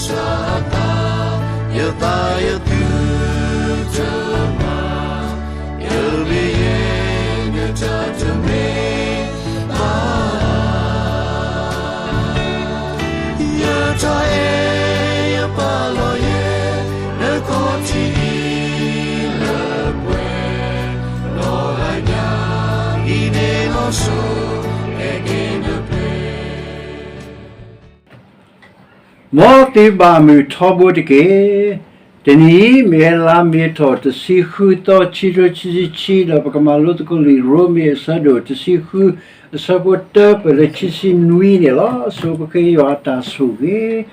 စၢ်သး, ယသးယသုတမၤ, ယမ့ၢ်ယဲ နတၢ်တမ့ၢ်ဘၣ်. ယတၢ်အဲၣ်ယပာ်လီၤယဲ နခီၣ်ထံးအံၤလၢပှဲၤ, နီၢ်ဂၤညါအံၤန့ၣ်လီၤစိၤ အဲၣ်က့ၤနပှဲၤ မ်သုဘၣ်မုာ်ထီဘိတက့ၢ်. တနံၤအံၤ မ့ၢ်ဝဲလါမ့ၤထီၣ်တဆံဃုသီ ခံကထိခံဆံခံ ဒီးပကမၤလိသကိးလံာ်ရိမ့ၤအဆၢဒိၣ်တဆံဃု အဆၢဖိတၢ ပၢၢ်လၢခံဆံနွံန့ၣ်လီၤ. ဆိပဃ့ယွၤအတၢ်ဆိၣ်ဂ့ၤ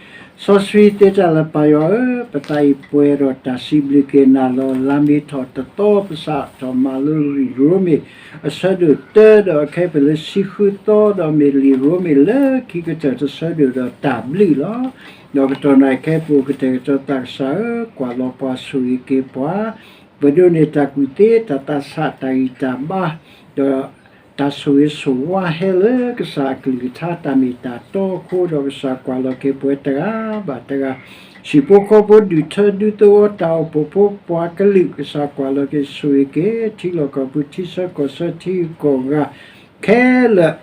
စီဆှံသ့တၢ်လၢပၢ်ယွၤဧၢ, ပသးအံၤပှဲၤဒီးတၢ်စံးဘျုးက့ၤနၤလီၤ. လါမ့ၤထီၣ်တသီ ပစးထီၣ်မၤလိလံာ်ရိမ့ၤ အဆၢဒိၣ်တၢ ဒီးအခဲအံၤပၢၢ်လၢဆံဃုသီ ဒီးမ့ၢ်လံာ်ရိမ့ၤလၢခံကတၢၢ်တဆၢဒိၣ်ဒီးတၢ်ဘျုးလီၤ. ဒီးကတီၢ်နၣ်ရံၣ်ခဲအံၤပူၤ ကတဲာ်ကတီၤသး ကစၢ်ဧၢ, ကွၢ်လီၤပှၤဆိၣ်ဂ့ၤက့ၤပှၤ, ပဒိးန့ၢ်တၢ်ကူၣ်သ့ တၢ်သးဆး တၢ်ဂံၢ်တၢ်ဘါ ဒီးတၢ်ဆိၣ်ဂ့ၤဆိၣ်ဝါဟဲလၢကစၢ်အကလုၢ်ကထါ တၢ်မ့ၢ်တၢ်တီအဃိ ဒီးကစၢ်ကွၢ်လီၤက့ၤပဝဲတဂၤဘၣ်တဂၤ, ဟံၣ်ဖိဃီဖိ ဒူၣ်ထၢဒူသဝီ တၢ်အိၣ်ဖှိၣ်ဖိ ပှၤကလုာ် ကစၢ်ကွၢ်လီၤက့ၤဆိၣ်ဂ့ၤက့ၤ ထံလီၢ်ကီၢ်ပူၤ ထံဆၢကီၢ်ဆၢ ထံဂုၤကီၢ်ဂၤခဲလၢာ်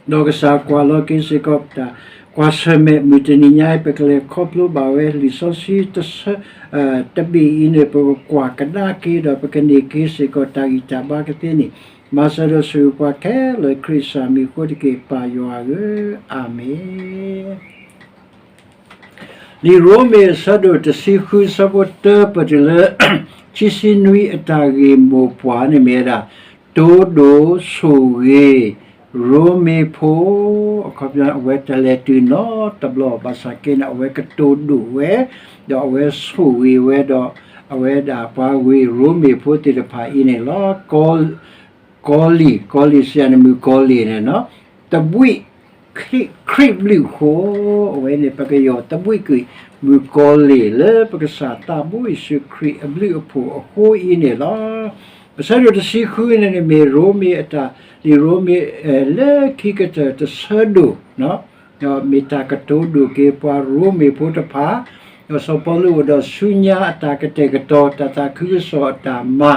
ဒီးကစၢ်ကွၢ်လီၤက့ၤစ့ၢ်ကီးတၢ် ကွၢ်ဆၢၣ်မဲာ် မုၢ်တနံၤညါအံၤ ပကလဲၤခီဖျိဘၣ်ဝဲလံာ်စီဆှံတဆၢ တဘ့ၣ်အံၤန့ၣ် ပကကွၢ်ကဒါက့ၤ ဒီးပကန့ၢ်က့ၤစ့ၢ်ကီးတၢ်ဂံၢ်တၢ်ဘါကသ့န့ၣ်, မၤစၢၤဒီးဆိၣ်ဂ့ၤပှၤခဲလၢာ် ခရံာ်ကစၢ်မံၤအဃိတက့ၢ် ပၢ်ယွၤဧၢ, အၤမ့ၣ်. လံာ်ရိမ့ၤအဆၢဒိၣ်တဆံဃု အဆၢဖိတၢ ပၢၢ်တုၤလၢ ခံဆံနွံ အတၢ်ဂ့ၢ်မိၢ်ပှၢ်န့ၣ်မ့ၢ်ဝဲဒၣ် တိၢ်ဒိၣ်ဆိၣ်ဂ့ၤ ရိမ့ၤဖိ, အခီပညီ အဝဲတလဲၤတုၤနီတဘျီ ဘၣ်ဆၣ်က့န့ၣ် အဝဲကတိၤဒိၣ်ဝဲ, ဒီးအဝဲဆိၣ်ဂ့ၤဝဲဒီး အဝဲဒၣ်ပှၤဝ့ၢ်ရိမ့ၤဖိသ့ၣ်တဖၣ်အံၤန့ၣ်လီၤ. ကီလံၢ်, ကီလံၢ်စံးန့ၣ် မုၣ်ကီၤလံၢ်န့ၣ်, တဘှံး ခရံာ်ဘျုးအဃိ, အဝဲန့ၣ် ပကယီၤတဘှံးကွံာ် မုၣ်ကီၤလံၢ် လၢပကစၢ်သးဘိယ့ၣ်ၡူးခရံာ်အဘျုးအဖှိၣ်အဃိအံၤန့ၣ်လီၤ. အဆၢဒိၣ်တဆံဃုန့ၣ်န့ၣ် မ့ၢ်ရိမ့ၤအတၢ်, လံာ်ရိမ့ၤ လၢခံကတၢၢ်တဆၢဒိၣ်, ဒီးမ့ၢ်တၢ်ကတိၤဒိၣ်က့ၤပှၤရိမ့ၤဖိတဖၣ်, ဒီးစီၤပီလူးအိၣ်ဒီးဆူညါအတၢ်ကတဲာ်ကတီၤ တၢ်သးခုကစီၣ်အတၢ်မၤ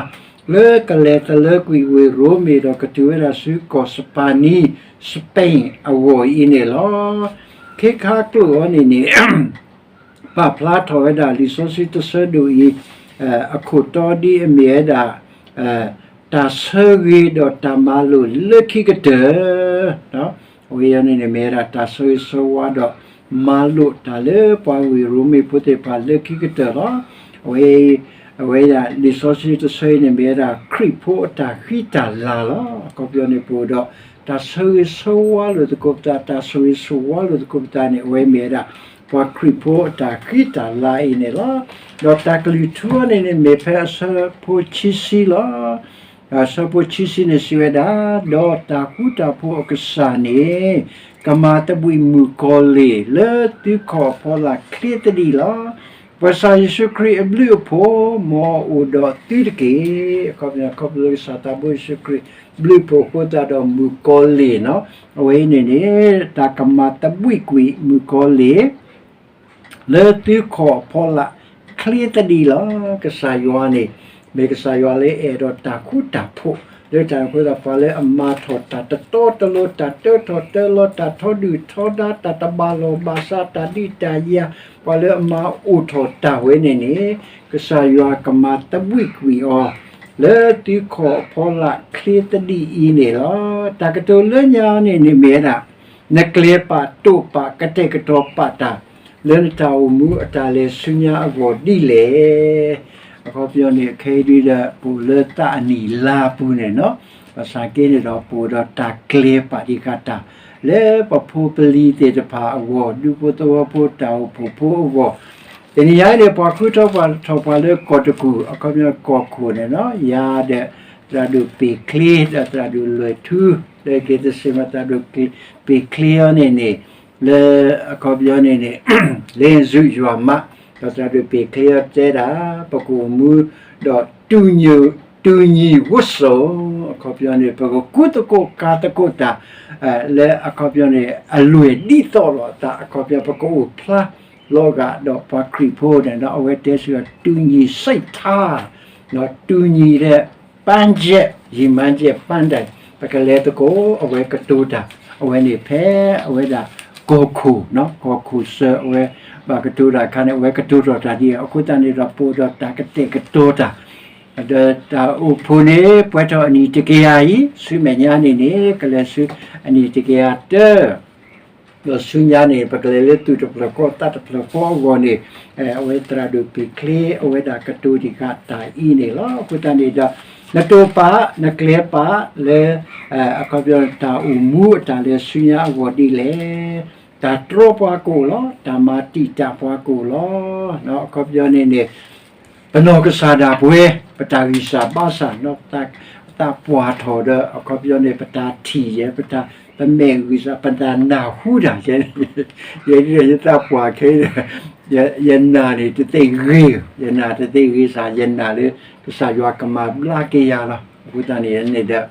လၢကလဲၤတလၢကွံာ်ဝ့ၢ်ရိမ့ၤ ဒီးကတုၤဝဲဒၣ်ဆူကီၢ်စပၤနံ, Spain အဂီၢ်အံၤန့ၣ်လီၤ. ခ့ခါကျိာ်အံၤန့ၣ်န့ၣ် ပာ်ဖျါထီၣ်ဝဲဒၣ်လံာ်စီဆှံတဆၢဒိၣ်အံၤ အခိၣ်တီဒ်အမ့ၢ်ဝဲဒၣ် တၢ်ဆၢဂ့ၤဒီးတၢ်မၤလိာ်လၢခံကတၢၢ်, အဝဲအံၤန့ၣ်န့ၣ် မ့ၢ်ဝဲဒၣ်တၢ်ဆၢဂ့ၤဆၢဝါဒီးမၤလိာ်တၢ်လၢပှၤဝ့ၢ်ရိမ့ၤဖိသ့ၣ်တဖၣ်လၢခံကတၢၢ်လီၤ. အဝဲ အဝဲဒၣ်လံာ်စီဆှံတဆၢအံၤန့ၣ် မ့ၢ်ဝဲဒၣ်ခရံာ်ဖိအတၢ်ဃံတၢ်လၤလီၤ. အခီပညီန့ၣ် ပအိၣ်ဒီးတၢ်ဆၢဂ့ၤဆၢဝါလိာ်သကိးပသး, တၢ်ဆိၣ်ဂ့ၤဆိၣ်ဝါလိာ်သကိးပသးန့ၣ် အဝဲမ့ၢ်ဝဲဒၣ် ပှၤခရံာ်ဖိအတၢ်ဃံတၢ်လၤအံၤန့ၣ်လီၤ. ဒီးတၢ်ကလုၢ်ထူအံၤန့ၣ်န့ၣ် မ့ၢ်ဖဲအဆၢဖိခံဆံလီၤ. အဆၢဖိခံဆံန့ၣ်စံးဝဲဒၣ်, ဒီးတၢ်ဃူတၢ်ဖိးအကစၢ်န့ၣ် ကမၤသဘှံးမုၣ်ကီၤလံၢ်လၢသုခီၣ်အဖီလာ်ချ့သဒံးလီၤ. ပကစၢ်ယ့ၣ်ၡူးခရံာ်အဘျုးအဖှိၣ် မ်အအိၣ်ဒီးသုတက့ၢ်. အခီပညီ ခီဖျိကစၢ်သးဘိယ့ၣ်ၡူးခရံာ် ဘျုးအဖှိၣ်အဃိသတးဒီးမုၣ်ကီၤလံၢ်န့ၣ်, အဝဲအံၤန့ၣ်န့ၣ် တၢ်ကမၤသဘှံးကွံာ်မုၣ်ကီၤလံၢ် လၢသုခီၣ်အဖီလာ်ချ့သဒံးလီၤ. ကစၢ်ယွၤန့ၣ် မ့ၢ်ကစၢ်ယွၤလၢအအဲၣ်ဒိးတၢ်ဃူတၢ်ဖိး, လၢတၢ်န့ၣ်အဃိသတး ပှၤလၢအမၤထီၣ်တၢ်တတီတလိၤ, တၢ်တၢထီၣ်တၢလီၤ, တၢ်ထီဒုၣ်ထီဒါ, တၢ်တဘၣ်လီၢ်ဘၣ်စး, တၢ်ဒုးတၢ်ယၤ, ပှၤလၢအမၤအိၣ်ထီၣ်တၢ်ဝဲန့ၣ်န့ၣ် ကစၢ်ယွၤကမၤသဘှံးကွံာ်အီၤ လၢသုခီၣ်အဖီလာ်ချ့သဒံးအံၤန့ၣ်လီၤ. တၢ်ကတိၤလၢညါန့ၣ်န့ၣ်မ့ၢ်ဝဲဒၣ် နကျဲၤပာ်တိာ်ပာ်ကတဲာ်ကတီၤပာ်တၢ် လၢနတၢ်အိၣ်မူအတၢ်လဲၤဆူညါအဂီၢ်ဒ်လဲၣ်. အခီပညီန့ၣ် ခဲအံၤဒ်ဒီး ပအိၣ်လၢသးအနံၣ်လါပူၤန့ၣ်လီၤ. ဘၣ်ဆၣ်က့န့ၣ်ဒီး ပအိၣ်ဒီးတၢ်ကျဲၤပာ်ဒံးဃာ်တၢ် လၢပဖိပလံၤသ့ၣ်တဖၣ်အဂီၢ်, ဒူဖိသဝီဖိ တၢ်အိၣ်ဖှိၣ်ဖိအဂီၢ်, တနံၤညါအံၤန့ၣ် ပှၤဃုထီၣ်ပှၤထီၣ်ပှၤလၢကီၢ်တကူၣ်, အခီပညီကီၢ်ခိၣ်န့ၣ်လီၤ. ယၤဒီး သရၣ်ဒိၣ်ပ့ၤချ့ ဒီးသရၣ်ဒိၣ်လွဲၢ်ထူ လၢက့ၤတစ့ၢ်မး သရၣ်ဒိၣ်ပ့ၤချ့အီၤန့ၣ်န့ၣ် လၢအခီပညီန့ၣ်န့ၣ် လၢယွၤမး, ဒီးသရၣ်ဒိၣ်ပ့ၤချ့အီၤတဲဒၣ် ပကအိၣ်မူဒီး တူၢ်ညီၣ်ဝတ်စုံ, အခီပညီန့ၣ် ပကကူသကိးကၤသကိးတၢ် လၢအခီပညီန့ၣ် အလွဲၢ်ဒ်သိးလိာ်အသး အခီပညီ ပကအိၣ်ဖျါ လီၤဂာ်ဒီးပှၤခရံာ်ဖိန့ၣ် အဝဲတဲစ့ၢ်ကီး တူၢ်ညံၣ်စံးထါ, တူၢ်ညံၣ်ဒီး ပၢ်ကဲး ယံၤမၤကဲး ပၢ်ဒၣ် ပကလဲၤသကိး အဝဲကတိၤတၢ်, အဝဲန့ၣ်ဖဲအဝဲဒၣ် ကီၢ်ခိၣ်, ကီၢ်ခိၣ်စၢၤ အဝဲဘၣ်ကတိၤတၢ်အခါန့ၣ် အဝဲကတိၤထီၣ်တၢ်ဒ်အံၤ အဃိသတးန့ၣ်ဒီး ပအိၣ်ဒီးတၢ်ကတဲာ်ကတီၤတၢ် ဒီးတၢ်အိၣ်ဖှိၣ်န့ၣ် ပှဲၤထီၣ်အနံၣ်တကယၤအံၤ ဆူမဲာ်ညါန့ၣ်န့ၣ် ကလဲၤဆူအနံၣ်တကယၤတၢ ဒီးဆူညါန့ၣ် ပကလဲၤလၢသူၣ်တဖျၢၣ်ဃီ သးတဖျၢၣ်ဃီအဂီၢ်န့ၣ် အဝဲသရၣ်ဒိၣ်ဖံးချ့ အဝဲဒၣ်ကတိၤတံၢ်ဃာ်တၢ်အံၤန့ၣ်လီၤ. အဃိသတးန့ၣ်ဒီး နတိာ်ပာ် နကျဲၤပာ်လၢ အခီပညီန့ၣ် တၢ်အိၣ်မူအတၢ်လဲၤဆူညါအဂီၢ်ဒ်လဲၣ်, တၢ်တြီပှၤကအိၣ်လီၤ, တၢ်မၤတံာ်တာ်ပှၤကအိၣ်လီၤ. အခီပညီန့ၣ်န့ၣ် ပနီၢ်ကစၢ်ဒၣ်ပဝဲ ပတၢ်ဂံၢ်စၢ်ဘါစၢ် ပသးပှၢ်ထီၣ်ဒီး အခီပညီန့ၣ် ပတၢ်ထံၣ်ယဲ ပတၢ် ပမဲာ်ဂံၢ်စၢ် ပတၢ်နၢ်ဟူတၢ် ယဲ ယသးပှၢ်ခဲအံၤဒီး ယနာ်န့ၣ်တသ့ဂ့ၤ, ယနာ်တသ့ဂ့ၤစ့ၢ် ယနာ်လၢ ကစၢ်ယွၤကမၤဘျါက့ၤယၤလီၤ. အဃိသတးန့ၣ်န့ၣ်ဒီး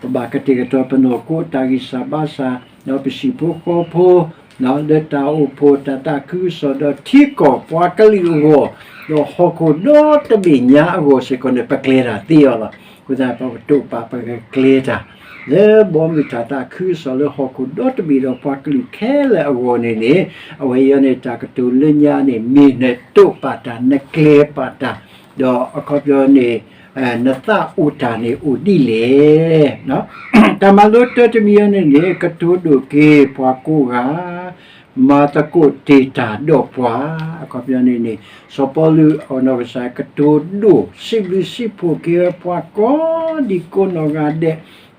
ပဘၣ်ကတဲာ်ကတီၤပနီၢ်ခိတၢ်ဂံၢ်စၢ်ဘါစၢ် ဒီးပဟံၣ်ဖိဃီဖိ လၢတၢ်အိၣ်ဖှိၣ်တၢ်သးခုကစီၣ်ဒီးထံကီၢ်ပှၤကလုာ်အဂီၢ်, ဒီးဟီၣ်ခိၣ်ဒီတဘ့ၣ်ညါအဂီၢ်စ့ၢ်ကီးန့ၣ် ပကျဲၤတၢ်သ့အီၤလီၤ. အဃိသတး ပကတိာ်ပာ်ပကကျဲၤတၢ် လၢဘီမုၢ်တၢ်သးခုကစီၣ်လၢဟီၣ်ခိၣ်ဒီတဘ့ၣ်ဒီးပှၤကလုာ်ခဲလၢာ်အဂီၢ်န့ၣ်န့ၣ် အဝဲအံၤန့ၣ် တၢ်ကတိၤလၢညါန့ၣ် မ့ၢ်နတိာ်ပာ်တၢ် နကျဲၤပာ်တၢ် ဒီးအခီပညီန့ၣ် နသးအိၣ်တၢ်န့ၣ်အိၣ်ဒ်လဲၣ်. တၢ်မၤလိတၢတမံၤအံၤန့ၣ်န့ၣ် ကတိၤဒိၣ်က့ၤပှၤကိးဂၤ မၤသကိးတ့ၢ်တၢ်ဒီးပှၤ, အခီပညီန့ၣ်န့ၣ် စီၤပီလူးအနီၢ်ကစၢ်ကတိၤဒိၣ် စံးဘျုးစံးဖှိၣ်က့ၤပှၤကိးဒံကိးနီၢ်ဂၤဒဲး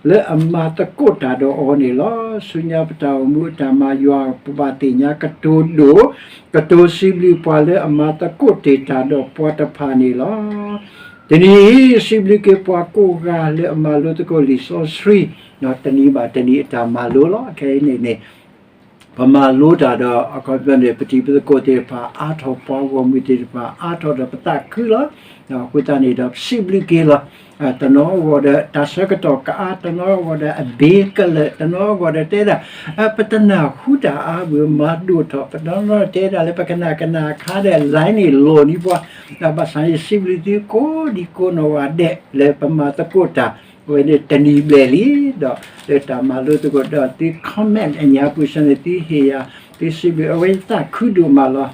လၢအမၤသကိးတၢ်ဒီးအီၤန့ၣ်လီၤ. ဆူညါပတၢ်အိၣ်မူအတၢ်မၤယွၤ ပဘၣ်သ့ၣ်ညါကတိၤဒိၣ် ကတိၤစံးဘျုးပှၤလၢအမၤသကိးတ့ၢ်တၢ်ဒီးပှၤတဖၣ်န့ၣ်လီၤ. တနံၤအံၤ စံးဘျုးက့ၤပှၤကိးဂၤလၢအမၤလိသကိးလံာ်စီဆှံ, တနံၤဘၣ်တနံၤအတၢ်မၤလိလီၤ. ခဲအံၤန့ၣ်န့ၣ် ပမၤလိတၢ်ဒီး အခီပညီန့ၣ် ပတံၤပသကိးသ့ၣ်တဖၣ်အါထီၣ် ပှၤဂီၢ်မုၢ်သ့ၣ်တဖၣ်အါထီၣ်ဒီးပသးခုလီၤ. အဃိသတးန့ၣ်ဒီး ပစံးဘျုးက့ၤလီၤ. တနီၤအဂီၢ်ဒီးတၢ်ဆၢကတီၢ်ကအါ, တနီၤအဂီၢ်ဒီးအဘ့ကလၢာ်, တနီၤအဂီၢ်ဒီးတဲဒၣ် ပတနၢ်ဟူတၢ်အါဘၣ် မၤဒိၣ်ထီၣ်, ပတနီၤနီၤတဲဒၣ်လၢပကနၣ်ကနၣ်အခါဒီး line န့ၣ်လီၤန့ၢ်ပှၤ, ဘၣ်ဆၣ်ယစံးဘျုးသုကိးဒံကိးနီၢ်ဂၤဒဲး လၢပမၤသကိးတၢ် အဝဲန့ၣ်တနံၤဘျဲၣ်လံ, ဒီးလၢတၢ်မၤလိသကိးဒီးသု comment အညါပူၤစ့ၢ်န့ၣ် သုဟ့ၣ်ယၤ သုစံးဘျုး အဝဲသးခုဒိၣ်မးလီၤ.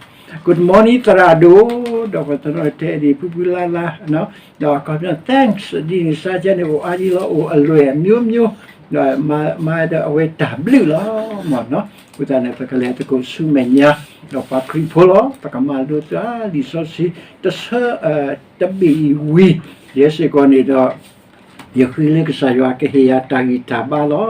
Good morning သရၣ်ဒိၣ်, ဒီးပသရၣ်တဲဒံးဖုဖုလါလါ, ဒီးအခီပညီ thanks ဒ်န့ၣ် စါကဲန့ၣ် အိၣ်အါဒံးလီၤ အိၣ်အလွဲၢ်အမျိုးမျိုး, ဒီးမၤဒီးအဝဲတၢ်ဘျုးလီၤမ့ၢ်နီၤ. အဃိသတးန့ၣ် ပကလဲၤသကိးဆူမဲာ်ညါ, ဒီးပှၤခရံာ်ဖိလီၤ ပကမၤလိသကိးလံာ်စီဆှံ တဆၢ တဘ့ၣ်အံၤဝံၤ, ယဲစ့ၢ်ကီးန့ၣ်ဒီး ယဃ့လၢကစၢ်ယွၤကဟ့ၣ်ယၤတၢ်ဂံၢ်တၢ်ဘါလီၤ.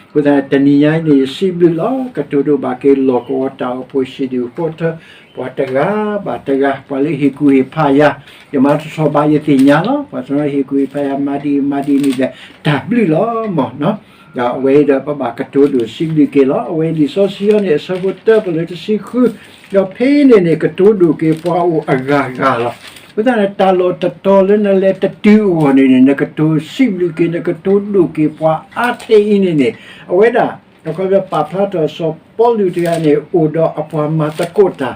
အဃိသတး တနံၤညါအံၤန့ၣ် ယစံးဘျုးလီၤ ကတိၤဒိၣ်ဘၣ်က့ၤလီၢ်ကဝီၤတၢ်အိၣ်ဖှိၣ် ဟံၣ်ဒူၣ်ဃီထၢ ပှၤတဂၤဘၣ်တဂၤ ပှၤလၢဟ့ၣ်ကူၣ်ဟ့ၣ်ဖးယၤ, ယမၤတထီၣ်ဘၣ်ယသ့ၣ်ညါလီၤ. ပှၤတနီၤဟ့ၣ်ကူၣ်ဟ့ၣ်ဖးယၤ မၤဒ်အံၤမၤဒ်န့ၣ်ဒီး တၢ်ဘျုးလီၤမ့ၢ်နီၤ. ဒီးအဝဲအံၤဒီးပဘၣ်ကတိၤဒိၣ်စံးဘျုးက့ၤလီၤ. အဝဲလံာ်စီဆှံအံၤန့ၣ် အဆၢဖိတၢပလၢတဆံဃု, ဒီးဖဲအံၤန့ၣ်န့ၣ် ကတိၤဒိၣ်က့ၤပှၤအိၣ်အဂၤဂၤလီၤ. အဃိသတးန့ၣ် တၢ်လီၢ်တတီၤလၢနလဲၤတတုၤအဂီၢ်န့ၣ်န့ၣ် နကတိၤစံးဘျုးက့ၤ နကတိၤဒိၣ်က့ၤပှၤအါထဲအံၤန့ၣ်န့ၣ် အဝဲဒၣ် အခီပညီပာ်ဖျါထီၣ်စီၤပီလူးတဂၤန့ၣ် အိၣ်ဒီးအပှၤမၤသကိးတၢ်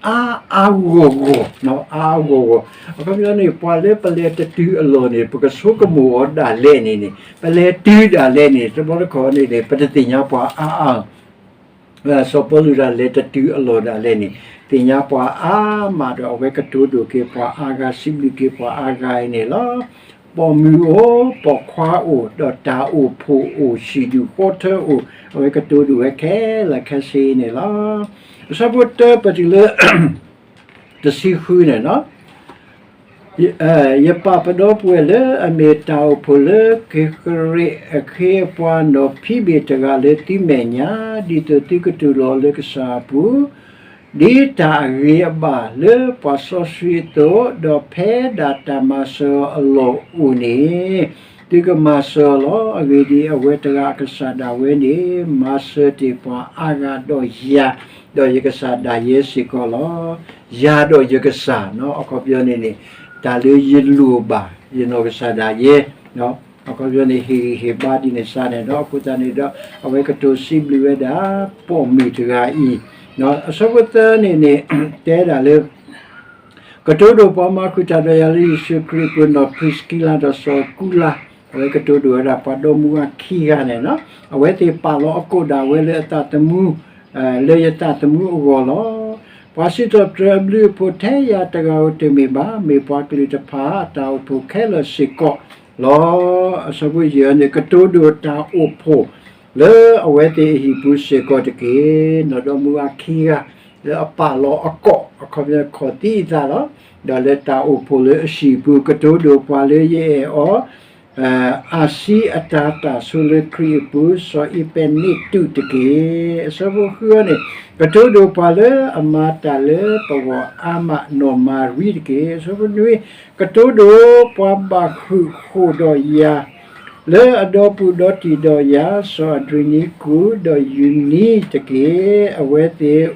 အါအါဂီၢ်ဂီၢ်, အါအါဂီၢ်ဂီၢ်, အခီပညီန့ၣ် ပှၤလၢပလဲၤတတုၤအလီၢ်န့ၣ် ပကဆိကမိၣ်အီၤဒၣ်လဲာ်န့ၣ်န့ၣ် ပလဲၤတုၤဒၣ်လဲာ်န့ၣ် တဘျီတခီၣ်န့ၣ်န့ၣ် ပတသ့ၣ်ညါပှၤအါအါ စီၤပီလူးတၢ်လဲၤတတုၤအလီၢ်ဒၣ်လဲာ်န့ၣ် သ့ၣ်ညါပှၤအါမးဒီး အဝဲကတိၤဒိၣ်က့ၤပှၤအါဂၤ စံးဘျုးက့ၤပှၤအါဂၤအံၤန့ၣ်လီၤ. ပိာ်မုၣ်အိၣ်, ပိာ်ခွါအိၣ်, ဒီးတၢ်အိၣ်ဖှိၣ်အိၣ်, ဟံၣ်ဒူၣ်ဃီထၢအိၣ်, အဝဲကတိၤဒိၣ်ဝဲခဲလၢာ်ခဲဆ့အံၤန့ၣ်လီၤ. အဆၢဖိတၢပတုၤလၢ တဆံဃုန့ၣ်လီၤ. ယပာ်ပဒီပုၢ်ဝဲၢ်လၢအမ့ၢ်တၢ်အိၣ်ဖှိၣ်လၢကရံၣ်ကရ့ၣ်အခ့အပှၤနီၢ်ဖံဘ့ၣ်တဂၤလၢသုမဲာ်ညါ, ဒ်သိးသုကတူၢ်လိာ်လၢကစၢ်အပူၤ ဒ်တၢ်အဂ့ၤအဘၣ်လၢပှၤစီဆှံအသိး, ဒီးဖဲဒၣ်တၢ်မၤစၢၤအီၤအလီၢ်အိၣ်န့ၣ် သုကမၤစၢၤအီၤလီၤ. အဂ့ၢ်ဒ်အံၤ, အဝဲတဂၤအကစၢ်ဒၣ်ဝဲန့ၣ် မၤစၢၤတ့ၢ်ပှၤအါဂၤဒီးယၤ, ဒီးယကစၢ်ဒၣ်ယဲစ့ၢ်ကီးလီၤ. ယၤဒီးယကစၢ်နီၤ, အခီပညီန့ၣ်န့ၣ် တၢ်လၢယလိၣ်ဘၣ် ယနီၢ်ကစၢ်ဒၣ်ယဲ, အခီပညီန့ၣ် ဟ့ၣ်ဂံၢ်ဟ့ၣ်ဘါဒ်န့ၣ်စ့ၢ်န့ၣ်ဒီး အဃိသတးန့ၣ်ဒီး အဝဲကတိၤစံးဘျုးဝဲဒၣ် ပိာ်မုၣ်တဂၤအံၤ, အဆၢဖိသၢန့ၣ်န့ၣ် တဲဒၣ်လၢ ကတိၤဒိၣ်ပှၤမၤဃုာ်တၢ်ဒီးယၤလၢယ့ၣ်ၡူးခရံာ်အပူၤ နီၢ်ပြံးစကံလါဒီးစီၤကူလါ, အဝဲကတိၤဒိၣ်ဝဲဒၣ်ပှၤဒီမါဝၤခံဂၤန့ၣ်, အဝဲသ့ၣ်ပာ်လီၤအကိာ်ဒၣ်ဝဲလၢအသးသမူ လၢယသးသမူအဂီၢ်လီၤ. ပှၤစံးထီၣ်ပတြၢၤအဘျုးအဖှိၣ်ထဲယၤတဂၤဧိၤတမ့ၢ်ဘၣ်, မ့ၢ်ပှၤကလုာ်တဖၣ်အတၢ်အိၣ်ဖှိၣ်ခဲလၢာ်စ့ၢ်ကီးလီၤ. အဆၢဖိယဲၢ်န့ၣ် ကတိၤဒိၣ်တၢ်အိၣ်ဖှိၣ်လၢအဝဲသ့ၣ်အဟံၣ်ပူၤစ့ၢ်ကီးတက့ၢ်. နီၢ်ဒီမါဝၤခံဂၤ လၢအပာ်လီၤအကိာ် အခီပညီခီၣ်သံအသးလီၤ. ဒီးလၢတၢ်အိၣ်ဖှိၣ်လၢအဟံၣ်ပူၤ ကတိၤဒိၣ်ပှၤလၢယအဲၣ်အီၤ အၤစံအတၤတၢ်ဆိလၢခရံာ်အပူၤ စီၤအ့းပဲနံးတူးတက့ၢ်. အဆၢဖိဃုန့ၣ် ကတိၤဒိၣ်ပှၤလၢအမၤတၢ်လၢပဂီၢ်အါမး နီၢ်မၤရံတက့ၢ်. အဆၢဖိနွံ ကတိၤဒိၣ်ပှၤဘၣ်ဃုာ်ဃိာ်ဒီးယၤ လၢအဒီပုၢ်ဒီတံၢ်ဒီးယၤ စီၤအဒြံနံကူး ဒီးယူနံတက့ၢ်. အဝဲသ့ၣ်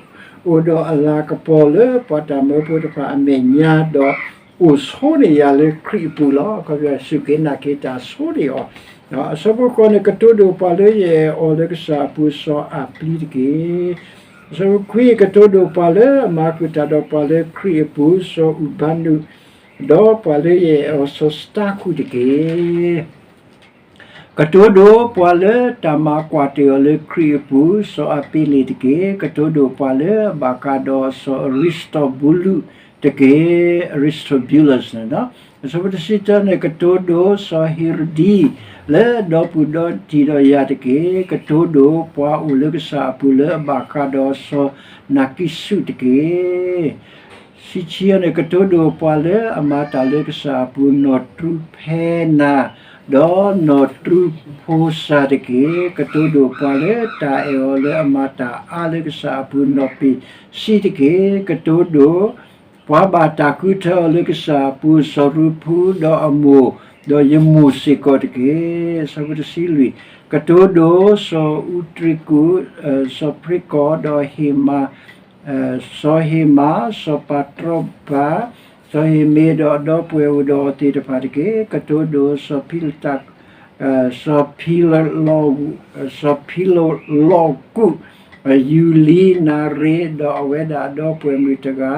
အိၣ်ဒီးအလၤကပီၤလၢပှၤတၢ်မၢဖိတဖၣ်အမဲာ်ညါ ဒီးအိၣ်ဆိန့ၢ်ယၤလၢခရံာ်အပူၤလီၤ. အခီပညီ စူၢ်က့ၤနာ်က့ၤတၢ်ဆိန့ၢ်အီၤ. အဆၢဖိဃိးန့ၣ် ကတိၤဒိၣ်ပှၤလၢယအဲၣ်အီၤလၢကစၢ်အပူၤ စီၤအၤပျံတက့ၢ်. အဆၢဖိခွံ ကတိၤဒိၣ်ပှၤလၢအမၤဃုာ်တၢ်ဒီးပှၤလၢခရံာ်အပူၤ စီၤအူဘါနူး ဒီးပှၤလၢယအဲၣ်အီၤ စီၤစတါဃုတက့ၢ်. ကတိၤဒိၣ်ပှၤလၢတၢ်မၤကွၢ်တ့ၢ်အီၤလၢခရံာ်အပူၤ စီၤအပ့လ့းတက့ၢ်. ကတိၤဒိၣ်ပှၤလၢအဘၣ်ဃးဒီးစီၤအရံစတီဘူလူးတက့ၢ်. Aristobulus န့ၣ်လီၤ. အဆၢဖိတဆံတၢန့ၣ် ကတိၤဒိၣ်စီၤဟ့ၤရဒံ လၢအဒီပုၢ်ဒီတံၢ်ဒီးယၤတက့ၢ်. ကတိၤဒိၣ်ပှၤအိၣ်လၢကစၢ်အပူၤလၢအဘၣ်ဃးဒီးစီၤနၤကံၡူးတက့ၢ်. ဆံဆံန့ၣ် ကတိၤဒိၣ်ပှၤလၢအမၤတၢ်လၢကစၢ်အပူၤ နီၢ်တြူဖဲနၤ ဒီးနီၢ်တြူဖိစၤတက့ၢ်. ကတိၤဒိၣ်ပှၤလၢတၢ်အဲၣ်အီၤလၢအမၤတၢ်အါလၢကစၢ်အပူၤ နီၢ်ပ့ၤစံတက့ၢ်. ကတိၤဒိၣ် ပှၤဘၣ်တၢ်ဃုထၢအီၤလၢကစၢ်အပူၤ စီၤရူဖူ ဒီးအမိၢ် ဒီးယမိၢ်စ့ၢ်ကီးတက့ၢ်. အဆၢဖိတဆံလွံၢ် ကတိၤဒိၣ်စီၤအူတရံကူး စီၤဖရ့ကီၢ် ဒီးဟ့ၣ်မၤ စီၤဟ့ၣ်မၤ စီၤပၤတြီဘၤ စီၤဟ့ၣ်မ့ၤ ဒီးအဒီပုၢ်ဝဲၢ်အိၣ်ဒီးအီၤသ့ၣ်တဖၣ်တက့ၢ်. ကတိၤဒိၣ်စီၤဖံလတၢ် စီၤဖံလလီၤ စီၤဖံလလီၤကူး ယူလံနၤရ့ၤ ဒီးအဝဲဒၣ်အဒီပုၢ်ဝဲၢ်မုၣ်တဂၤ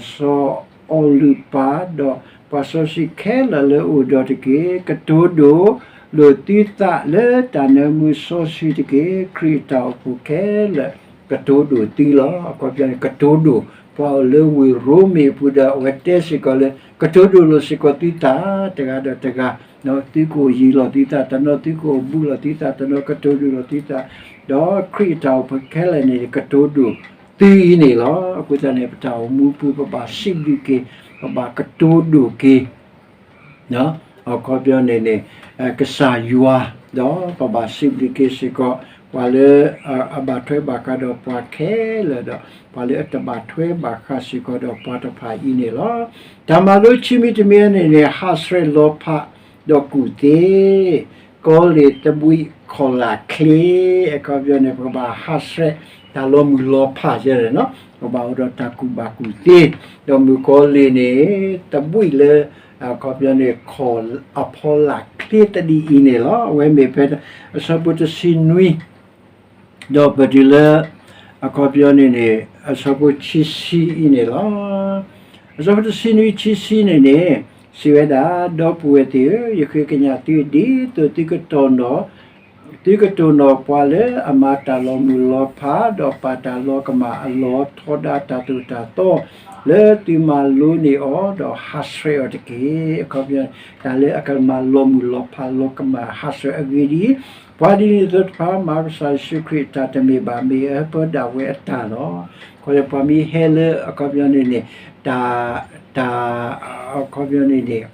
စီၤအီၤလုၣ်ပၤ ဒီးပှၤစီဆှံခဲလၢာ်လၢအအိၣ်ဒီးတက့ၢ်. ကတိၤဒိၣ်လိာ်သုသးလၢတၢ်နၢမူစီဆှံတက့ၢ်. ခရံာ်အတၢ်အိၣ်ဖှိၣ်ခဲလၢာ် ကတိၤဒိၣ်သုလီၤ. အခီပညီန့ၣ် ကတိၤဒိၣ်ပှၤအိၣ်လၢဝ့ၢ်ရိမ့ၤအပူၤဒီး အဝဲတဲစ့ၢ်ကီးလၢ ကတိၤဒိၣ်လိာ်စ့ၢ်ကီးသုသး တဂၤဒီးတဂၤ သုကအိၣ်ယံၤလီၤသုသးတနီၤ သုကအိၣ်ဘူးလီၤသုသးတနီၤ ကတိၤဒိၣ်လိာ်သုသး ဒီးခရံာ်အတၢ်အိၣ်ဖှိၣ်ခဲလၢာ်န့ၣ် ကတိၤဒိၣ်သုအံၤန့ၣ်လီၤ. အဃိသတးန့ၣ် ပတၢ်အိၣ်မူပူၤ ပဘၣ်စံးဘျုးက့ၤ ပဘၣ်ကတိၤဒိၣ်က့ၤ အခီပညီန့ၣ်န့ၣ် ကစၢ်ယွၤ ဒီးပဘၣ်စံးဘျုးက့ၤစ့ၢ်ကီး ပှၤလၢအဘၣ်ထွဲဘၣ်ဃးဒီးပှၤခဲလၢာ်ဒီး ပှၤလၢအတဘၣ်ထွဲဘၣ်ဃးစ့ၢ်ကီးဒီးပှၤတဖၣ်အံၤန့ၣ်လီၤ. တၢ်မၤလိခံမံၤတမံၤန့ၣ်န့ၣ် ဟးဆှဲးလီၤဖးဒီးကူၣ်သ့ ကီလ့ၣ်သဘှံးခီၣ်လာ်ချ့ အခီပညီန့ၣ် ပကဘၣ်ဟးဆှဲးတၢ်လီၤမုၢ်လီၤဖးယဲန့ၣ်လီၤ. ပဘၣ်အိၣ်ဒီးတၢ်ကူၣ်ဘၣ်ကူၣ်သ့ ဒီးမုၣ်ကီလ့ၣ်န့ၣ် သဘှံးလၢ အခီပညီန့ၣ် ခီၣ်အဖီလာ်ချ့သဒံးအံၤန့ၣ်လီၤ. အဝဲမ့ၢ်ဖဲအဆၢဖိတဆံနွံ ဒီးပတုၤလၢ အခီပညီန့ၣ်န့ၣ် အဆၢဖိခံဆံအံၤန့ၣ်လီၤ. အဆၢဖိတဆံနွံခံဆံန့ၣ်န့ၣ် စံးဝဲဒၣ်, ဒီပုၢ်ဝဲၢ်သ့ၣ်ဧၢ, ယဃ့ကညးသုဒ်သိးသုကတိၢ်နီၣ်, သုကတိၢ်နီၣ်ပှၤလၢအမၤတၢ်လီၤမုၢ်လီၤဖး, ဒီးပာ်တၢ်လီၤကမၣ်အလီၢ်ထီဒါတၢ်သိၣ်တၢ်သီ လၢသုမၤလိန့ၢ်အီၤ, ဒီးဟးဆှဲးအီၤတက့ၢ်. အခီပညီ တၢ်လၢအကမၤလီၤမုၢ်လီၤဖး လီၤကမၣ်ဟးဆှဲးအဂ့ၢ်ဒ်အံၤ, ပှၤဒ်န့ၣ်အသိးတဖၣ် မၤကစၢ်ယ့ၣ်ၡူးခရံာ်အတၢ်တမ့ၢ်ဘၣ်, မ့ၢ်အဟၢဖၢဒၣ်ဝဲအတၢ်လီၤ. ခီပညီ ပှၤမ့ၢ်ဟဲလၢ အခီပညီန့ၣ်န့ၣ် တၢ် တၢ် အခီပညီန့ၣ်န့ၣ်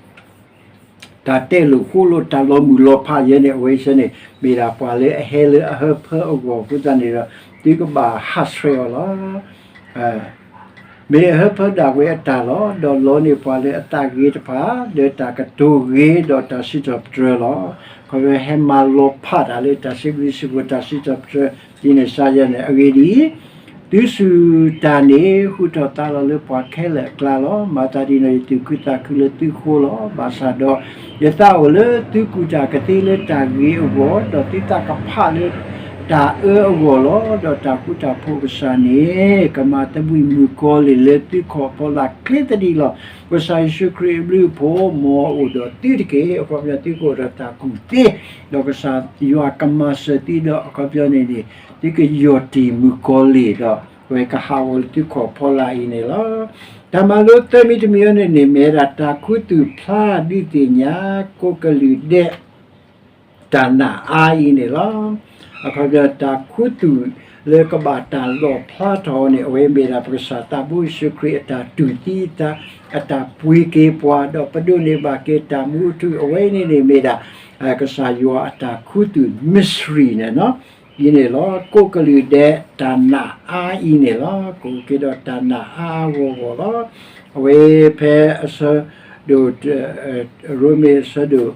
တၢ်တဲလိာ်ဃိလိာ်တၢ်လီၤမုၢ်လီၤဖးယဲန့ၣ် အဝဲဆၢန့ၣ် မ့ၢ်ဒၣ်ပှၤလၢအဟဲလၢအဟၢဖၢအဂီၢ်အဃိသတးန့ၣ်ဒီး သုကဘၣ်ဟးဆှဲးအီၤလီၤ. မ့ၢ်အဟၢဖၢဒၣ်ဝဲအတၢ်လီၤ. ဒီးလီန့ၢ်ပှၤလၢအသးဂ့ၤတဖၣ် လၢတၢ်ကတိၤဂ့ၤဒီးတၢ်စံးထီၣ်ပတြၢၤလီၤ. ခီပညီဟဲမၤလီၤဖးတၢ်လၢတၢ်စံးဘျုးစံးဖှိၣ်တၢ်စံးထီၣ်ပတြၢၤ ဒ်န့ၣ်စါယဲန့ၣ် အဂ့ၢ်ဒ်အံၤ, သုစူၢ်တၢ်န့ၣ် ဟူထီၣ်သါလီၤလၢပှၤခဲလၢာ်အကျါလီၤ. မၤသးဒ်န့ၣ် ယသူၣ်ခုသးခုလၢသုဃိလီၤ. ဘၣ်ဆၣ်ဒီး ယသးအိၣ်လၢသုကူၣ်တၢ်ကသ့လၢတၢ်ဂ့ၤအဂီၢ်, ဒီးသုသးကဖးလၢ တၢ်အၢအဂီၢ်လီၤ. ဒီးတၢ်ဃူတၢ်ဖိးကစၢ်န့ၣ် ကမၤသဘှံးမုၣ်ကီၤလံၢ်လၢသုခီၣ်ဖီလာ်ချ့သဒံးလီၤ. ကစၢ်ယ့ၣ်ၡူးခရံာ်အဘျုးအဖှိၣ်မ်အအိၣ်ဒီးသုတက့ၢ်. အခီပညီသုကအိၣ်ဒီးတၢ်ကူၣ်သ့, ဒီးကစၢ်ယွၤကမၤစၢၤသုဒီး အခီပညီန့ၣ်န့ၣ် သုကယီၢ်တံၢ်မုၣ်ကီၤလံၢ်ဒီး အဝဲကဟးဂီၤလၢသုခီၣ်ဖီလာ်အံၤန့ၣ်လီၤ. တၢ်မၤလိသၢမံၤတမံၤအံၤန့ၣ်န့ၣ် မ့ၢ်ဝဲဒၣ်တၢ်ခူသူၣ်ဖျါဒုးသ့ၣ်ညါ ကိးကလုာ်ဒဲး တၢ်နာ်အါအံၤန့ၣ်လီၤ. အခီပညီတၢ်ခူသူၣ်လၢကဘၣ်တၢ်လီၣ်ဖျါထီၣ်န့ၣ် အဝဲမ့ၢ်ဒၣ်ပကစၢ်သးဘိယ့ၣ်ၡူးခရံာ်အတၢ်တူၢ်သံအသး အတၢ်ပှ့ၤက့ၤပှၤ ဒီးပဒိးန့ၢ်ဘၣ်က့ၤတၢ်မူအထူအဝဲအံၤန့ၣ်န့ၣ်မ့ၢ်ဒၣ် ကစၢ်ယွၤအတၢ်ခူသူၣ် mystery န့ၣ်လီၤ. အံၤန့ၣ်လီၤ. ကိးကလုာ်ဒဲးတၢ်နာ်အါအံၤန့ၣ်လီၤ. ကအိၣ်က့ၤဒီးတၢ်နာ်အါအါဂီၢ်ဂီၢ်လီၤ. အဝဲဖဲအဆၢဒိၣ် ရိမ့ၤအဆၢဒိၣ်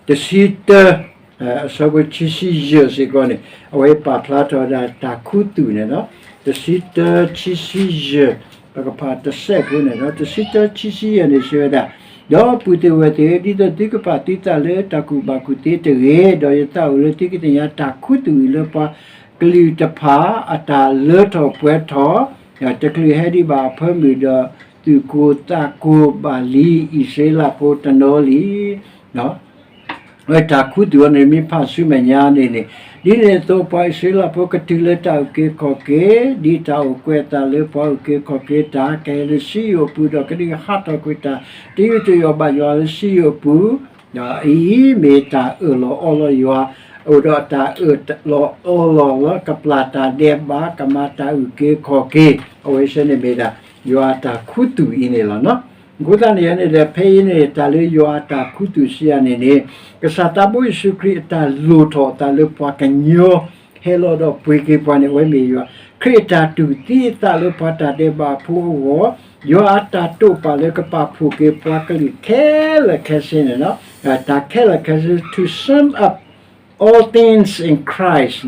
တဆံတၢ အဆၢဖိခံဆံယဲၢ်စ့ၢ်ကီးန့ၣ် အဝဲပာ်ဖျါထီၣ်ဝဲဒၣ်တၢ်ခူသူၣ်န့ၣ်လီၤ. တဆံတၢခံဆံယဲၢ် ပကဖးတစဲးဖိန့ၣ်လီၤ. တဆံတၢခံဆံယဲၢ်န့ၣ်စံးဝဲဒၣ်, ဒီပုၢ်ဝဲၢ်သ့ၣ်ဧၢ, ဒ်သိးသုကပာ်သုသးလၢတၢ်ကူၣ်ဘၣ်ကူၣ်သ့တဂ့ၤ, ဒီးယသးအိၣ်လၢသုကသ့ၣ်ညါတၢ်ခူသူၣ်အံၤလၢပှၤကလုာ်တဖၣ်အတၢ်လၢထီၣ်ပှဲၤထီၣ် တချုးဟဲဒံးဘၣ်အဖၢမုၢ်ဒီး သူၣ်ကိၢ်သးကိၢ်ဘၣ်လံအံၣ်စရ့လးဖိတနီၤလံ. တၢ်ခူသူၣ်အံၤန့ၣ် မ့ၢ်ဖးဆူမဲာ်ညါန့ၣ်န့ၣ်, ဒ်န့ၣ်အသိးပှၤအံၣ်စရ့လးဖိကတုၤလၢတၢ်အုၣ်က့ၤခီၣ်က့ၤ, ဒ်တၢ်အိၣ်ကွဲးအသးလၢပှၤအုၣ်က့ၤခီၣ်က့ၤတၢ် ကဟဲလၢစံယိၣ်အပူၤ, ဒီးကဒုးဟးထီၣ်ကွံာ်တၢ်တယုၢ်တယီၣ်ဘၣ်ယွၤလၢစံယိၣ်အပူၤ, ဒီးအအံၤမ့ၢ်တၢ်အၢၣ်လီၤအီလီၤယွၤ, အိၣ်ဒီးတၢ်အၢၣ်လီၤအီလီၤလၢကပျၢ်တၢ်ဒဲးဘး ကမၤတၢ်အုၣ်က့ၤခီၣ်က့ၤ, အဝဲဆၢန့ၣ်မ့ၢ်ဒၣ် ယွၤအတၢ်ခူသူၣ်အံၤန့ၣ်လီၤ. အဃိသတးန့ၣ်န့ၣ်ဒီး ဖဲအံၤန့ၣ် တၢ်လၢယွၤအတၢ်ခူသူၣ်စံးယၤန့ၣ်န့ၣ်, ကစၢ်သးဘိယ့ၣ်ၡူးခရံာ်အတၢ်လိၣ်ထီၣ်အသးလၢပှၤကညီ ဟဲလီၤဒီးပှ့ၤက့ၤပှၤန့ၣ် အဝဲမ့ၢ်ယွၤ, ခရံာ်အတၢ်တူၢ်သံအသးလၢပှၤတၢ်ဒဲးဘးအဖိအဂီၢ်, ယွၤအတၢ်တိာ်ပာ်လၢကပာ်ဖှိၣ်က့ၤပှၤကလုာ်ခဲလၢာ်ခဲဆ့န့ၣ်လီၤ. တၢ်ခဲလၢာ်ခဲဆ့ to sum up all things in Christ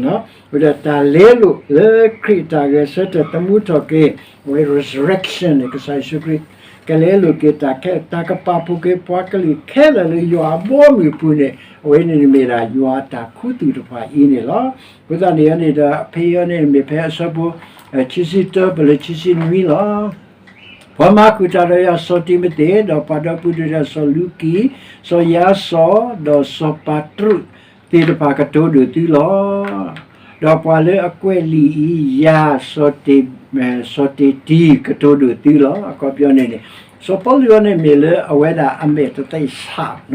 ဝဲဒၣ်တၢ်လဲလိာ်လၢခရံာ်အတၢ်ဂဲၤဆၢထၢၣ်သမူထီၣ်က့ၤ, အဝဲ resurrection န့ၣ် ကစၢ်ယ့ၣ်ၡူးခရံာ် ကလဲလိာ်က့ၤတၢ်ခဲ, တၢ်ကပာ်ဖှိၣ်က့ၤပှၤကလုာ်ခဲလၢာ်လၢယွၤအဘီအမုၢ်အပူၤန့ၣ် အဝဲန့ၣ်မ့ၢ်ဒၣ်ယွၤအတၢ်ခူသူၣ်တဖၣ်အံၤန့ၣ်လီၤ. အဃိသတးန့ၣ်န့ၣ်ဒီး ဖဲအံၤန့ၣ်မ့ၢ်ဖဲအဆၢဖိ ခံဆံတၢပလၢခံဆံနွံလီၤ. ပှၤမၤဃုာ်တၢ်ဒီးယၤစီၤတံၤမသ့း, ဒီးပှၤဒီပုၢ်ဝဲၢ်ဒီးစီၤလူကံ, စီၤယါစီၤ, ဒီးစီၤပးတရူးသ့ၣ်တဖၣ်ကတိၤဒိၣ်သုလီၤ. ဒီးပှၤလၢအကွဲးလံာ်အံၤ ယၤ စီၤတ့, စီၤတ့တံၤကတိၤဒိၣ်သုလီၤ. အခီပညီန့ၣ်န့ၣ် စီၤပီလူးအံၤန့ၣ်မ့ၢ်လၢအဝဲဒၣ်အမဲာ်တသ့ၣ်ဆ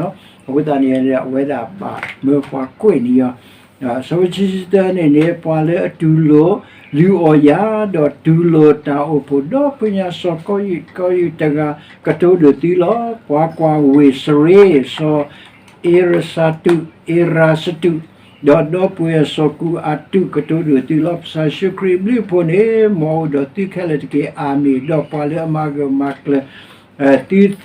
း, အဃိသတးန့ၣ် အဝဲဒၣ်ဘၣ်မၢပှၤကွဲးန့ၢ်အီၤ စီၤဝံဆံတၢန့ၣ်န့ၣ် ပှၤလၢအတူၢ်လိာ်လုၢ်အီၣ်ယၤ ဒီးတူၢ်လိာ်တၢ်အိၣ်ဖှိၣ်ဒီဖုညါ စီၤကီယုၢ်ကီယုၢ်တဂၤ ကတိၤဒိၣ်သုလီၤ. ပှၤကွၢ်ဝ့ၢ်စရ့ စီၤအ့ရစတူး, အ့ရစတူး, ဒီးဒီပုၢ်ဝဲၢ်စီၤကူးအတူး ကတိၤဒိၣ်သုလီၤ. ကစၢ်ယ့ၣ်ၡူးခရံာ်အဘျုးအဖှိၣ်န့ၣ် မ်အအိၣ်ဒီးသုခဲလၢာ်တက့ၢ်. အၤမ့ၣ်. ဒီးပှၤလၢအမၤဂၢၢ်မၤကျၢၤသုသ့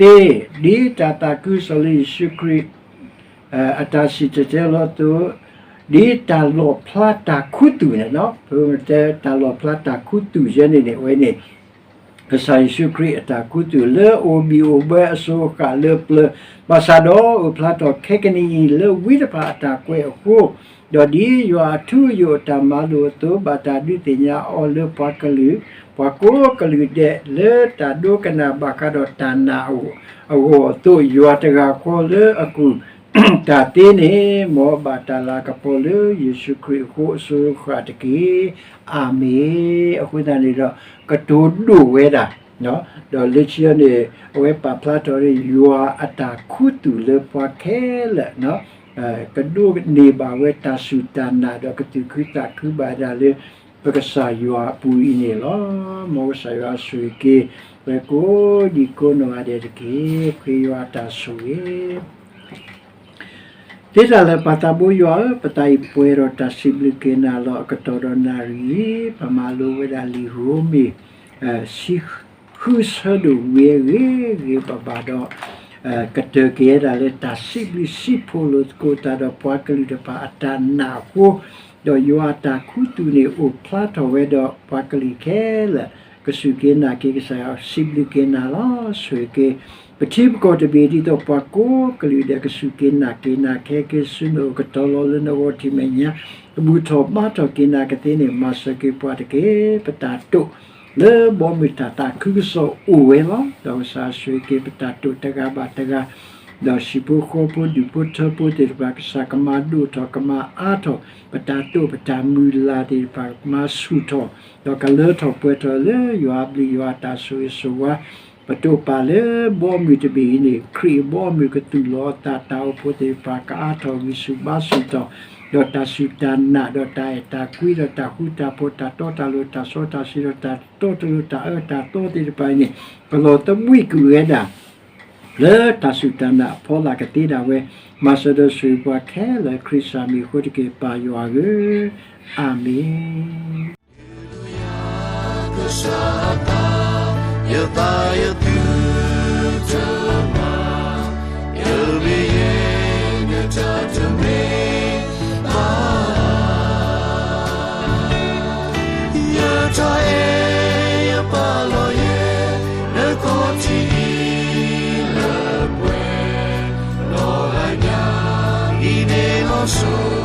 ဒ်တၢ်သးခုကစီၣ်လၢယ့ၣ်ၡူးခရံာ် အတၢ်စံၣ်တဲၤတဲလီၤအသိး, ဒ်တၢ်လီၣ်ဖျါတၢ်ခူသူၣ်န့ၣ်လီၤ. ပမ့ၢ်တဲတၢ်လီၣ်ဖျါတၢ်ခူသူၣ်ယဲန့ၣ်န့ၣ် အဝဲန့ၣ် ကစၢ်ယ့ၣ်ၡူးခရံာ်အတၢ်ခူသူၣ်လၢအအိၣ်ဘံၣ်အိၣ်ဘၢအစိၤအဃၣ်လၢပျၢၤ, ဘၣ်ဆၣ်ဒီးအိၣ်ဖျါထီၣ်ခဲကနံၣ်အံၤ လၢဝံတဖၣ်အတၢ်ကွဲးအဃိ, ဒီးဒ်ယွၤအထူအယိာ်အတၢ်မၤလိာ်အသိး ဘၣ်တၢ်ဒုးသ့ၣ်ညါအီၤလၢပှၤကလုာ်, ပှၤကိးကလုာ်ဒဲးလၢတၢ်ဒိကနၣ်ဘၣ်ဃးဒီးတၢ်နာ်အဂီၢ်အသိး, ယွၤတဂၤဃီလၢအကူၣ်တၢ်သ့န့ၣ် မ်အဘၣ်တၢ်လၤကပီၤလၢယ့ၣ်ၡူးခရံာ်အဃိအစိၤအဃၣ်တက့ၢ်. အၤမ့ၣ်. အဃိသတးန့ၣ်ဒီး ကတိၤဒိၣ်ဝဲဒၣ် ဒီးလၢခံန့ၣ် အဝဲပာ်ဖျါထီၣ်လၢယွၤအတၢ်ခူသူၣ်လၢပှၤခဲလၢာ် ကဒိးန့ၢ်ဘၣ်ဝဲတၢ်စူၢ်တၢ်နာ် ဒီးကသူၣ်ခုသးခုဘၣ်ဝဲဒၣ်လၢ ပကစၢ်ယွၤအပူၤအံၤန့ၣ်လီၤ. မ်ကစၢ်ယွၤဆိၣ်ဂ့ၤက့ၤ ပှၤကိးဒံကိးနီၢ်ဂၤဒဲးတက့ၢ်. ဃ့ယွၤအတၢ်ဆိၣ်ဂ့ၤ သ့တၢ်လၢာ်ပၢ်သးဘိယွၤဧၢ, ပသးအံၤပှဲၤဒီးတၢ်စံးဘျုးက့ၤနၤလီၤ. အကတီၢ်ဒီးနၣ်ရံၣ်အံၤ ပမၤလိဝဲဒၣ်လံာ်ရိမ့ၤ ဆံဃုဆၢဒိၣ်ဝံၤအဂ့ၤဂ့ၤဘၣ်ဘၣ်ဒီး ကတၢၢ်က့ၤဝဲဒၣ်လၢတၢ်စံးဘျုးစံးဖှိၣ်လိာ်သကိးတၢ်ဒီးပှၤကလုာ်တဖၣ်အတၢ်နာ်အဃိ, ဒီးယွၤအတၢ်ခူသူၣ်န့ၣ်အိၣ်ဖျါထီၣ်ဝဲဒီးပှၤကလုာ်ခဲလၢာ် ကစူၢ်က့ၤနာ်က့ၤကစၢ်ယွၤ စံးဘျုးက့ၤနၤလီၤ. ဆိၣ်ဂ့ၤက့ၤ ပထံပကီၢ်တဘ့ၣ် ဒ်သိးပှၤကိးကလုာ်ဒဲး ကစူၢ်က့ၤနာ်က့ၤနၤ ကဟဲက့ၤဆူနအိၣ်ကတီၤလီၤလၢနဂီၢ်ထံးမဲာ်ညါ ကဘူၣ်ထီၣ်ဘါထီၣ်က့ၤနၤကသ့န့ၣ် မၤစၢၤက့ၤပှၤတက့ၢ်. ပတၢ်တိာ်လၢဘီမုၢ်တၢ်သးခုကစီၣ်အိၣ်ဝဲလီၤ. ဒီးကစၢ်ဆိၣ်ဂ့ၤက့ၤပတၢ်တိာ်တဂၤဘၣ်တဂၤ ဒီးဟံၣ်ဖိဃီဖိ ဒူၣ်ဖိထၢဖိသ့ၣ်တဖၣ် ကစၢ်ကမၤဒိၣ်ထီၣ် ကမၤအါထီၣ် ပတၢ်တိာ်ပတၢ်မုၢ်လၢ်သ့ၣ်တဖၣ် ကမၤဆူၣ်ထီၣ် ဒီးကလၢထီၣ်ပှဲၤထီၣ်လၢယွၤအဘျုးယွၤအတၢ်ဆိၣ်ဂ့ၤဆိၣ်ဝါ ပတိာ်ပာ်လၢဘီမုၢ်တဘ့ၣ်အံၤန့ၣ် ခရံာ်အဘီအမုၢ်ကသူၣ်လီၤအသး တၢ်အိၣ်ဖှိၣ်သ့ၣ်တဖၣ် ကအါထီၣ်ဂံၢ်ဆူၣ်ဘါဆူၣ်ထီၣ် ဒီးတၢ်စူၢ်တၢ်နာ် ဒီးတၢ်အဲၣ်တၢ်ကွံ ဒီးတၢ်ဃူတၢ်ဖိး တၢ်တီတၢ်လိၤ တၢ်စီတၢ်ဆှံ ဒီးတၢ်တီတလိၤ တၢ်အၢတၢ်သီသ့ၣ်တဖၣ်အံၤန့ၣ် ကလီၤသဘှံးကွံာ်ဝဲဒၣ် လၢတၢ်စူၢ်တၢ်နာ်အဖီလာ်ကသ့ဒၣ်ဝဲ မၤစၢၤဒီးဆိၣ်ဂ့ၤပှၤခဲလၢာ် ခရံာ်ကစၢ်မံၤအဃိတက့ၢ် ပၢ်ယွၤဧၢ, အၤမ့ၣ်. ယသးယသုတမၤ, ယမ့ၢ်ယဲ နတၢ်တမ့ၢ်ဘၣ်. ယတၢ်အဲၣ်ယပာ်လီၤယဲ နခီၣ်ထံးအံၤလၢပှဲၤ, လီၤဂာ်ညါအံၤန့ၣ်လီၤစိၤ